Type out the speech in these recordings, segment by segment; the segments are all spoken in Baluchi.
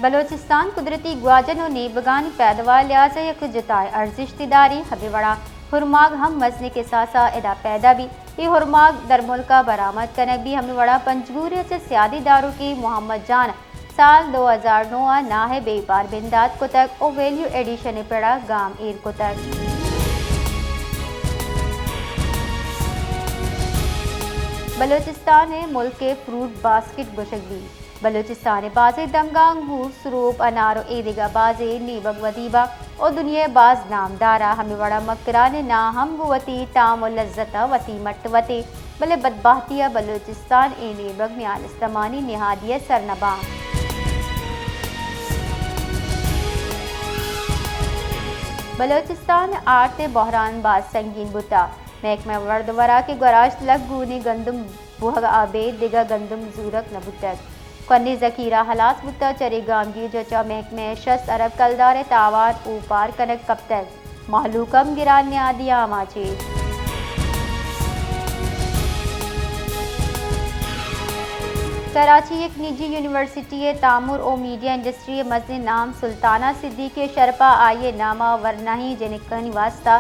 بلوچستان قدرتی گواجن و نیبگانی پیدوار لحاظ ء یک جتائیں ارزشتے داری، ہمے وڑا ہرماگ ہم مزنیں کساسا ادا پیدا بی۔ اے ہرماگ درملکا برآمد کنگ بی، ہمے وڑا پنجگور ء چہ سیادی داروکیں محمد جان سال دو ہزار نو ء ناہ ء بیپار بندات کتگ و ویلیو ایڈیشن ء پڑا گام ایر کتگ۔ بلوچستان ء ملک ء فروٹ باسکٹ گوشگ بیت۔ بلوچستان ء بازیں دمگاں انگور، سروپ، انار و اے دگہ بازیں نیبگ ودی باں و دنیا ء باز نامدار ء۔ ہمے وڑا مکران ء ناں ہم گوں وتی تام و لذت ء وتی مٹ وتے، بلے بدبہتی ء بلوچستان اے نیبگ میان استمانی نہادی ء سر نہ باں۔ بلوچستان ء آرت ء بحران باز سنگین بوتگ۔ محکمہ ورد و وراک ء گوراش لگونیں گندم بوہگ ء ابید دگہ گندم زورگ نہ بوتگ۔ کنیں ذخیرہ ہلاس بوتگ، چرے گامگیج ء چہ محکمہ ء شست ارب کلدار ء تاوان اوپار کنگ کپتگ۔ مہلوک ہم گران نیادی ء آماچ انت۔ کراچی یک نجی یونیورسٹی ء تامر و میڈیا انڈسٹری ء مزنیں نام سلطانہ صدیقی ء شرپ ء آئی ء نام ء ورناہیں جنکانی واستہ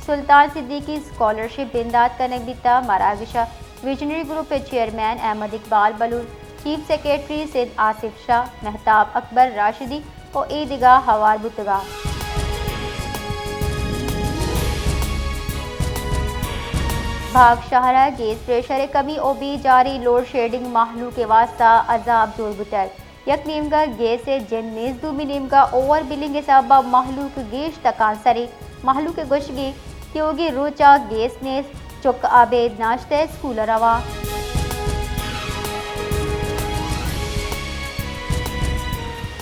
سلطان صدیقی اسکالرشپ بندات کنگ بیتگ۔ مراگش ء ویژنری گروپ ء چیئرمین احمد اقبال بلوچ، چیف سیکرٹری سندھ آصف شاہ، مہتاب اکبر راشدی و اے دگہ ہوار بوتگ ات۔ بھاگ شہر ء گیس پریشر ء کمی و بے جاری لوڈ شیڈنگ مہلوک ء واستہ عذاب جوڑ بوتگ۔ یک نیمگا گیس ء جند نیست، دومی نیمگا اوور بلنگ ء سبب ء مہلوک گیش تکانسر انت۔ مہلوک ء گوشگ انت تیوگیں روچ ء گیس نیست، چک ابید ناشتہ ء اسکول ء رواں۔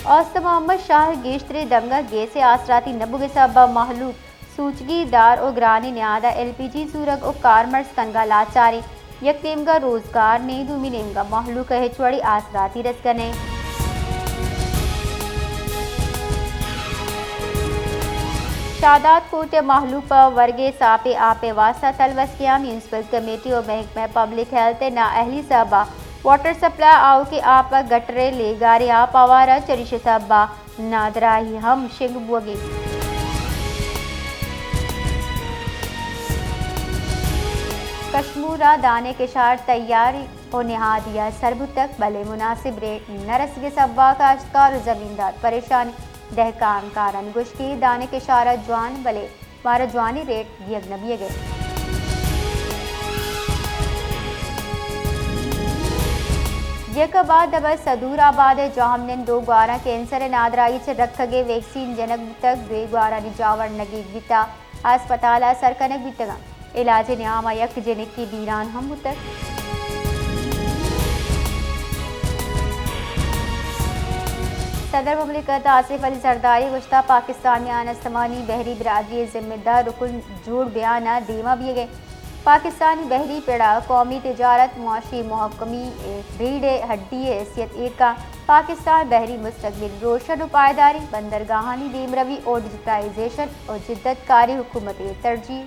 اوست محمد شاہ ء گیشتریں دمگا گیس ء آسراتی نہ بوگ ء سبب ء مہلوک سوچگی دار و گرانیں نیاد ء ایل پی جی زورگ و کارمرز کنگ ء لاچار انت۔ یک نیمگا روزگار نیں، دومی نیمگا مہلوک ء ہچ وڑیں آسراتی رسگ ء نیں۔ شاداد کوٹ ء مہلوک پہ ورگ ء ساپیں آپ ء واستہ تلوسگیاں، میونسپل کمیٹی و محکمہ پبلک ہیلتھ ء نااہلی سبب ء واٹر سپلائی آؤکیں آپ ء گٹر ء لیگاریں آپ آوار ء چریشی سبب ء نادراہی ہم شنگ بوگی۔ کشمور ء دانے کشار تیار و نہادی ء سر بوتگ، بلے مناسب ریٹ نہ رسگ ء سبب ء کاشتکار و زمیندار پریشان۔ دہکان کارانی گوشگ انت دانے کشار ء جوان، بلے مارا جوانیں ریٹ دیگ نہ بیگ ء۔ جیکب ء دبر صدور آباد ء جہمنند دو گواراں کینسر ء نادراہی چہ رکھگ ء ویکسین جنگ بوتگ، دوئیں گوارانی جاور نگیگ بیتگ، ہسپتال ء سر کنگ بیتگ انت۔ علاج ء نیام ء یک جنکے بیران ہم بوتگ۔ صدر مملکت آصف علی زرداری گوشتگ پاکستان میان استمانی بحری برادری ء ذمہ دار رکن جوڑ بیان ء دیما بیگ ء۔ پاکستانی بحری پڑ ء قومی تجارت، معاشی محکمی ء ریڑھ ء ہڈی ء حیثیت ایر کنت۔ پاکستان بحری مستقبل روشن و پائیداری، بندرگاہانی دیمروی و ڈیجیٹائزیشن و جدت کاری حکومت ء ترجیح۔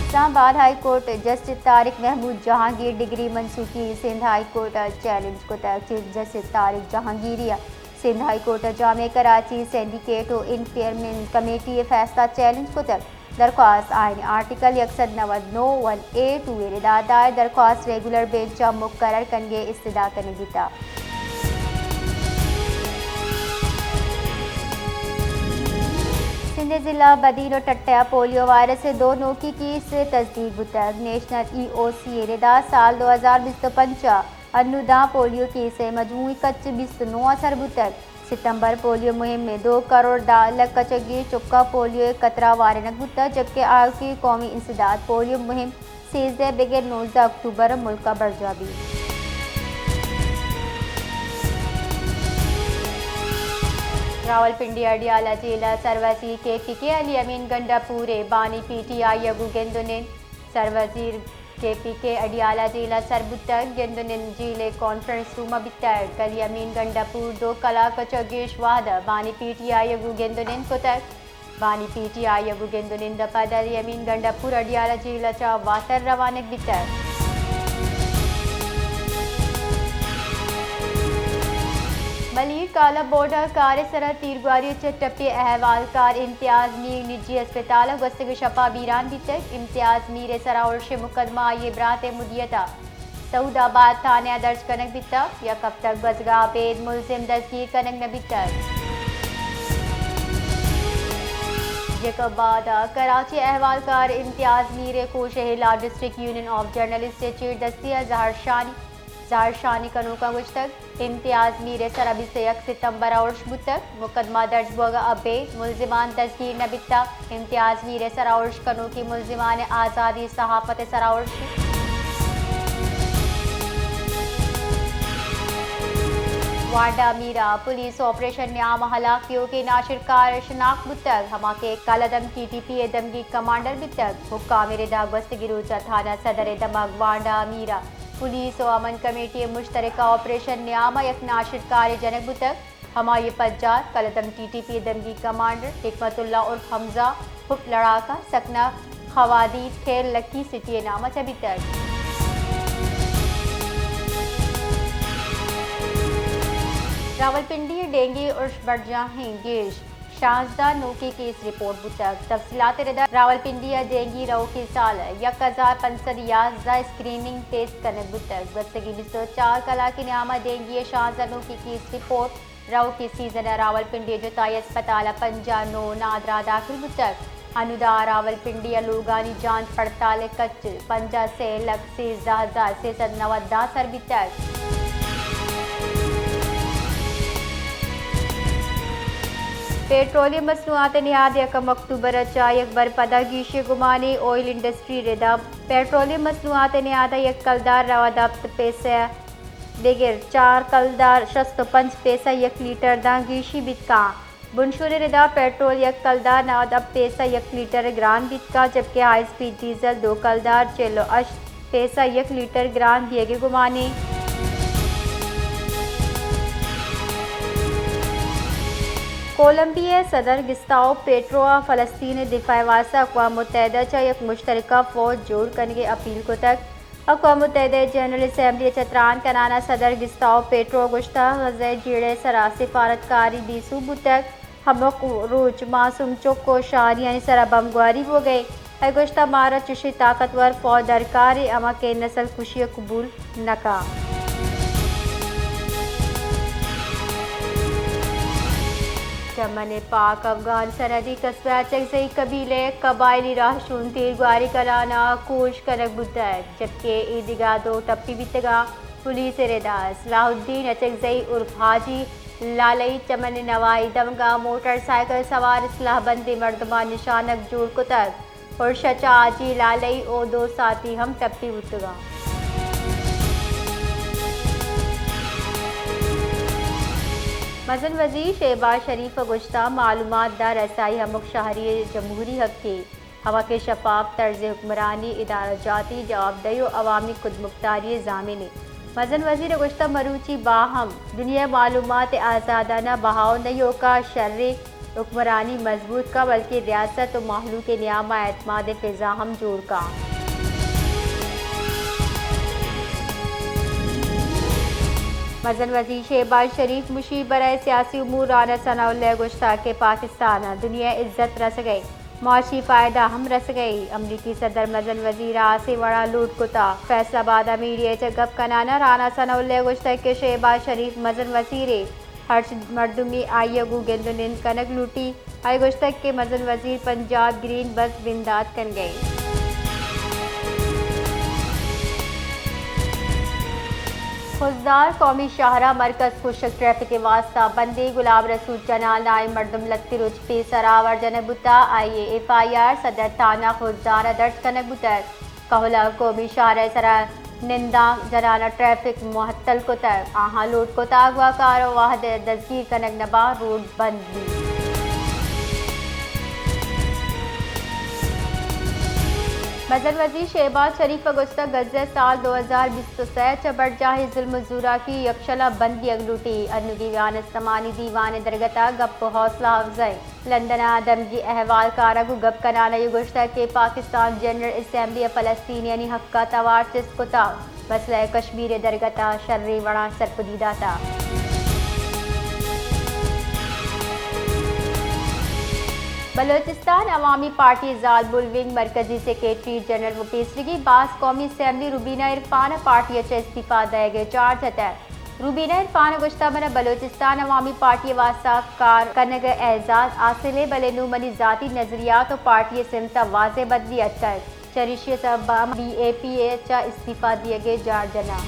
اسلام آباد ہائی کورٹ ء جسٹس طارق محمود جہانگیر ڈگری منسوخی سندھ ہائی کورٹ ء چیلنج کتگ۔ چیف جسٹس طارق جہانگیری ء سندھ ہائی کورٹ ء جامعہ کراچی سینڈیکیٹ و انفیئرمنٹ کمیٹی ء فیصلہ چیلنج کتگ۔ درخواست آئین آرٹیکل یک سد نود نو ون اے ٹو ء رداء دائر درخواست ریگولر بینچ ء مقرر کنگ ء استدعا کنگ بیتگ۔ سندھ ء ضلع بدین و ٹھٹہ ء پولیو وائرس ء دو نوکیں کیس تصدیق بوتگ۔ نیشنل ای او سی ء ردا سال دو ہزار بیست و پنچ ء انو داں پولیو کیس ء مجموعی کچ بیست و نو ء سر بوتگ۔ ستمبر پولیو مہم ء دو کروڑ دہ لکھ کچگی چکاں پولیو ء قطرہ وارینگ بوتگ، جبکہ آؤکیں قومی انسداد پولیو مہم سیزدہ بگر نوزدہ اکتوبر ء ملک ء برجاہ بیت۔ راولپنڈی اڈیالہ جیل ء سروزیر کے پی کے علی امین گنڈا پور ء بانی پی ٹی آئی ء گوں گند و نند۔ سروزیر کے پی کے اڈیالہ جیل ء سر بوتگ، گند و نند جیل ء کانفرنس روم ء بیتگ۔ علی امین گنڈا پور دو کلاک ء چہ گیش وہد ء بانی پی ٹی آئی ء گوں گند و نند کتگ۔ بانی پی ٹی آئی ء گوں گند و نند ء پد علی امین گنڈا پور اڈیالہ جیل ء چہ واتر روانگ بیتگ۔ پلیر کالم بورڈ ء کار ء سرا تیرگواری ء چہ ٹپی احوالکار امتیاز میر نجی ہسپتال ء گوستگیں شپ ء بیران بیتگ۔ امتیاز میر ء سرا ارش ء مقدمہ آئی ء برات ء مدیت ء سعود آباد تھانہ ء درج کنگ بیتگ۔ یک ہفتہ گوزگ ء ابید ملزم دزگیر کنگ نہ بیتگ۔ جیکب آباد ء کراچی احوالکار امتیاز میر ء کوش ء ہلاس ڈسٹرکٹ یونین آف جرنلسٹ ء چیردستی ء زہرشانی زہرشانی کنوکاں گوشتگ، امتیاز میر ء سرا بیست ء یک ستمبر ء ارش بوتگ، مقدمہ درج بوگ ء ابید ملزمان دزگیر نہ بیتگ۔ امتیاز میر ء سرا ارش کنوکیں ملزمان ء آزادی صحافت ء سرا ارش انت۔ وانڈا میرا پولیس آپریشن نیام ء ہلاک بیوکیں ناشرکار شناخت بوتگ، ہما کہ کالعدم ٹی ٹی پی ء دمگی کمانڈر بیتگ۔ حکام ء ردا گوستگیں روچ ء تھانہ صدر ء دمگ وانڈا میرا پولیس و امن کمیٹی ء مشترکہ آپریشن نیام ء یک ناشرکارے جنگ بوتگ۔ ہمائی ء پجار کلدم ٹی ٹی پی ء دمگی کمانڈر حکمت اللہ عرف حمزہ، حب لڑاکا، سکنا خوادی، خیر لکی سٹی ء نام ء چہ بیتگ۔ راولپنڈی ء ڈینگی ارش برجاہیں گیش شانزدہ نوکیں کیس رپورٹ بوتگ۔ تفصیلات ء ردا راولپنڈی ء ڈینگی روکیں سال ء یک ہزار پنچ سد یازدہ اسکریننگ ٹیسٹ کنگ بوتگ۔ گوستگیں بیست ء چار کلاکیں نیام ء ڈینگی ء شانزدہ نوکیں کیس رپورٹ۔ روکیں سیزن ء راولپنڈی ء جتائی ہسپتال ء پنجاہ نو نادراہ داخل بوتگ۔ ہنودا راولپنڈی ء لوگانی جانچ پڑتال ء کچ پنجاہ سے لکھ سیزدہ ہزار سے سد نود داں سر بیتگ۔ پیٹرولیم مصنوعات ء نہاد یکم اکتوبر ء چہ یک بر پدا گیشی گمانی آئل انڈسٹری ردا پیٹرولیم مصنوعات ء نہاد ء یک کلدار نود ہپت پیسہ بگر چار کلدار شست و پنچ پیسہ یک لیٹر داں گیشی بیت کاں۔ بنشون ء ردا پیٹرول یک کلدار نود ہپت پیسہ یک لیٹر گران بیت کاں، جبکہ ہائی اسپیڈ ڈیزل دو کلدار چل و ہشت پیسہ یک لیٹر گران بیگ ء گمانے۔ کولمبیا ء صدر گستاو پیٹرو ء فلسطین ء دفاع ء واستہ اقوام متحدہ ء چہ یک مشترکہ فوج جوڑ کنگ ء اپیل کتگ۔ اقوام متحدہ ء جنرل اسمبلی ء چہ تران کنان ء صدر گستاو پیٹرو ء گوشتگ، غزہ ء جیڑہ ء سرا سفارتکاری بے سوب بوتگ، ہمک روچ معصوم چک و شہریانی سرا بمبگواری بوگ ء۔ آئی ء گوشتگ، مارا چشیں طاقتور فوج درکار ء، ہما کہ نسل کشی ء قبول نہ کن۔ چمن ء پاک افغان سرحدی قصبہ اچکزئی قبیلہ ء قبائلی راہشون تیرگواری کنان ء کوش کنگ بوتگ، جبکہ اے دگہ دو ٹپی بیتگ ء پولیس ء ردا۔ صلاح الدین اچکزئی عرف حاجی لالئی چمن ء نوائی دمگ ء موٹر سائیکل سوار سلاہ بندیں مردماں نشانگ جوڑ کتگ۔ ارش ء چہ حاجی لالئی او دو ساتھی ہم ٹپی بوتگاں۔ مزن وزیر شہباز شریف ء گوشتگ، معلومات دار رسائی ہمک شہری ء جمہوری حقے، ہما کہ شفاف طرز حکمرانی، ادارہ جاتی جوابدہی و عوامی خودمختاری ء ضامن انت۔ مزن وزیر ء گوشتگ، مروچی باہم دنیا ء معلومات ء آزادانہ بہا و نہ ایوکا شریں حکمرانی مضبوط کن، بلکیں ریاست و مہلوک ء نیام ء اعتماد ء فضا ہم جوڑ کن۔ مزن وزیر شہباز شریف مشیر برائے سیاسی امور رانا ثناء اللہ ء گوشتگ کہ پاکستان ء دنیا ء عزت رسگ ء معاشی فائدہ ہم رسگ ء۔ امریکی صدر مزن وزیر ء ہاسیں وڑا لوٹ کتگ۔ فیصل آباد ء میڈیا ء چہ گپ کنان ء رانا ثناء اللہ ء گوشتگ کہ شہباز شریف مزن وزیرے، ہرچ مردمے آئی ء گوں گند و نند کنگ لوٹی۔ آئی ء گوشتگ کہ مزن وزیر پنجاب گرین بس بندات کنگ ء انت۔ خضدار قومی شاہراہ مرکز کشک ٹریفک ء واستہ بندی، غلام رسول چنال نائیں مردم لھتے روچ پیسر آوار جنگ بوتگ، آئی ء ایف آئی آر صدر تھانہ خضدار ء درج کنگ بوتگ۔ کہول ء قومی شاہراہ ء سرا نندانک جنان ء ٹریفک معطل کتگ، آہاں لوٹ کتگ و کار ء وھد ء دزگیر کنگ نہ باں، روڈ بند بیت۔ مزن وزیر شہباز شریف ء گوشتگ، غزہ ء سال دو ہزار بیست ء سئے ء چہ برجاہیں ظلم ء زوراکی یکشل ء بند بیگ لوٹی، انوگیں بیان استمانی دیوان ء درگت ء گپ ء حوصلہ افزائی۔ لندن ء دمگی اہوالکار ء گوں گپ کنان ء گوشتگ کہ پاکستان جنرل اسمبلی ء فلسطینیانی حق ء توار چست کتگ، مسئلہ کشمیر ء درگت ء شریں وڑاں سرپدی داتگ۔ بلوچستان عوامی پارٹی زالبول ونگ مرکزی سیکرٹری جنرل و پیسریگیں باز قومی اسمبلی روبینہ عرفان ء پارٹی ء چہ استعفی دئیگ ء جار جتگ۔ روبینہ عرفان ء گوشتگ، من ء بلوچستان عوامی پارٹی ء واستہ کار کنگ ء اعزاز حاصل انت، بلے نوں منی ذاتی نظریات و پارٹی ء سمت ء واضح بدلی اتکگ۔ چریشی ء سبب ء بی اے پی ء چہ استعفی دیگ ء جار جناں۔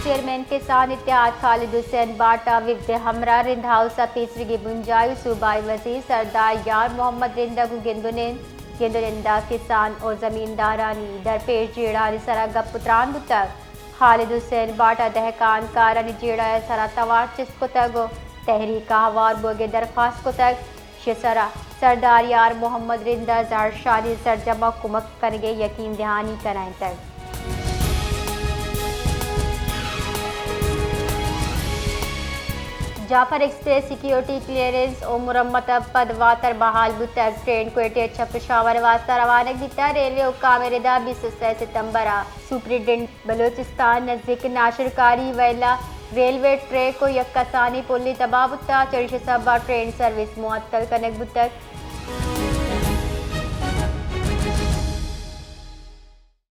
چیئرمین کسان اتحاد خالد حسین باٹ ء وفد ء ہمراہ رند ہاؤس ء پیسریگیں بنجاہی و صوبائی وزیر سردار یار محمد رند ء گوں گند و نند، گند و نند ء کسان و زمیندارانی درپیش جیڑھانی سرا گپ و تران بوتگ۔ خالد حسین باٹ ء دہکان کارانی جیڑہ ء سرا توار چست کتگ و تحریک ء ہوار بوگ ء درخواست کتگ۔ ایشی ء سرا سردار یار محمد رند ء زہرشانی سرجم ء کمک کنگ ء یقین دہانی کنائینتگ۔ جعفر ایکسپریس سیکیورٹی کلیئرنس و مرمت ء پد واتر بحال بوتگ۔ ٹرین کوئٹہ ء چہ پشاور ء واستہ روانگ بیتگ۔ ریلوے حکام ء ردا بیست و سئے ستمبر ء سپرنٹنڈنٹ بلوچستان نزیک ناشرکاری ویلا ریلوے ٹریک و یک کسانیں پلے تباہ بوتگ، چریشی سبب ء ٹرین سروس معطل کنگ بوتگ۔